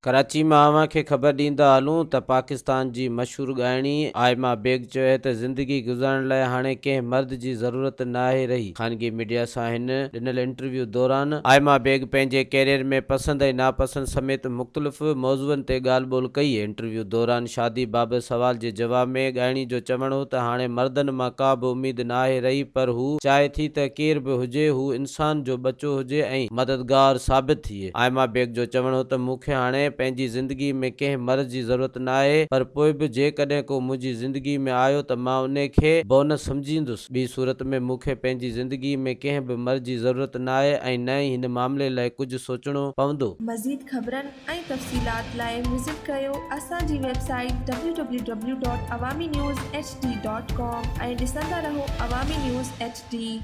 ڪراچي مان اوهان کي خبر ڏيندا هلون ته پاڪستان جي مشهور ڳائڻي آئما بيگ چيو آهي ته زندگي گذارڻ لاء هاڻي ڪنهن مرد جي ضرورت ناهي رهي. خانگي ميڊيا سان هن ڏنل انٽرويو دوران آئما بيگ پنهنجي ڪيريئر ۾ پسند ۽ ناپسند سميت مختلف موضوعن تي ڳالهه ٻولهه ڪئي. انٽرويو دوران شادي بابت سوال جي جواب ۾ ڳائڻي جو چوڻ هو ته هاڻي مردن مان ڪا به اميد ناهي رهي پر هو چاهي ٿي ته ڪير به هجي هو انسان جو ٻچو هجي ۽ مددگار ثابت ٿئي. آئما بيگ جو چوڻ هو ته مون کي هاڻي پنهنجي زندگي ۾ ڪنهن مرض جي ضرورت ناهي پر پوء به جيڪڏهن ڪو منهنجي زندگي ۾ آيو ته مان انهي کي بونس سمجهيندس ٻي صورت ۾ مون کي پنهنجي زندگي ۾ ڪنهن به مرض جي ضرورت ناهي ۽ نه ئي هن معاملي لاء ڪجهه سوچڻو پوندو. مزيد خبرن ۽ تفصيلات لاء وزٽ ڪريو اسان جي website W W W dot Awami news H D dot com ۽ ڏسندا رهو عوامي نيوز ايڇ ڊي.